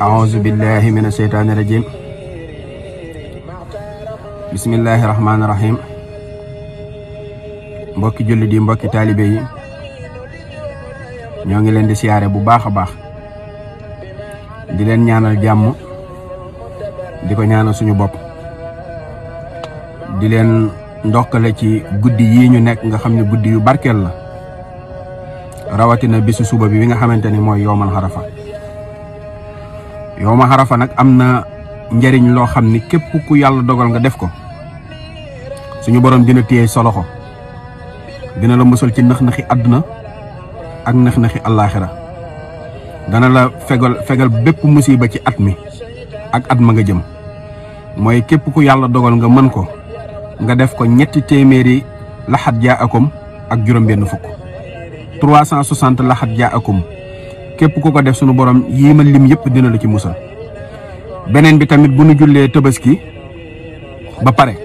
أعوذ بالله من الشيطان الرجيم بسم الله الرحمن الرحيم mbokki julli di mbokki taalibe yi ñoo ngi leen di siyaare bu baax a baax di leen ñaanal jàmm di ko ñaanal suñu bopp di leen ndokkale ci guddi yi ñu nekk nga xam ne guddi yu barkeel la rawatina bisu suba bi nga xamante ni mooy yowmal xarafa yowmal xarafa nag am na njariñ loo xam ni képp ku yàlla dogal nga def ko suñu borom dina téye sa loxo dina la musal ci nax-naxi àdduna ak nax-naxi àllaaxira dana la fegal bépp musiba ci at mi ak at ma nga jëm mooy képp ku yàlla dogal nga mën ko nga def ko ñetti téeméeri laxat jaa akum ak juróom-benn fukk 360 laxat jaa akum képp ku ko def sunu borom yii ma lim yëpp dina la ci musal. beneen bi tamit bu nu jullee tabaski ba pare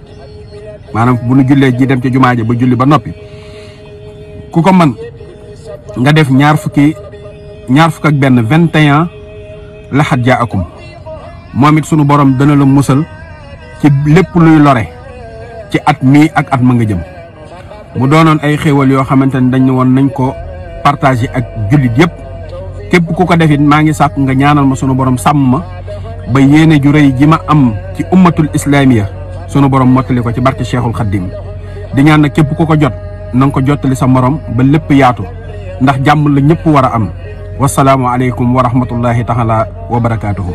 maanaam bu nu jullee ji dem ci jumaa ja ba julli ba noppi ku ko mën nga def ñaar fukk ak benn 21 laxat jaa akum moom it sunu borom dana la musal ci lépp luy lore ci at mii ak at ma nga jëm mu doonoon ay xéewal yoo xamante ni dañ ne woon nañ ko partager ak jullit yëpp képp ku ko defit maa ngi sàkk nga ñaanal ma sunu borom sàmm ma ba yéene ju rëy ji ma am ci ummatul islamiya sunu borom mottali ko ci barke Cheikhul Khadim di ñaan nag képp ku ko jot na nga ko jottali sa morom ba lépp yaatu ndax jàmm la ñëpp war a am wasalaamu aleykum wa rahmatullahi taala wa barakaatuhu.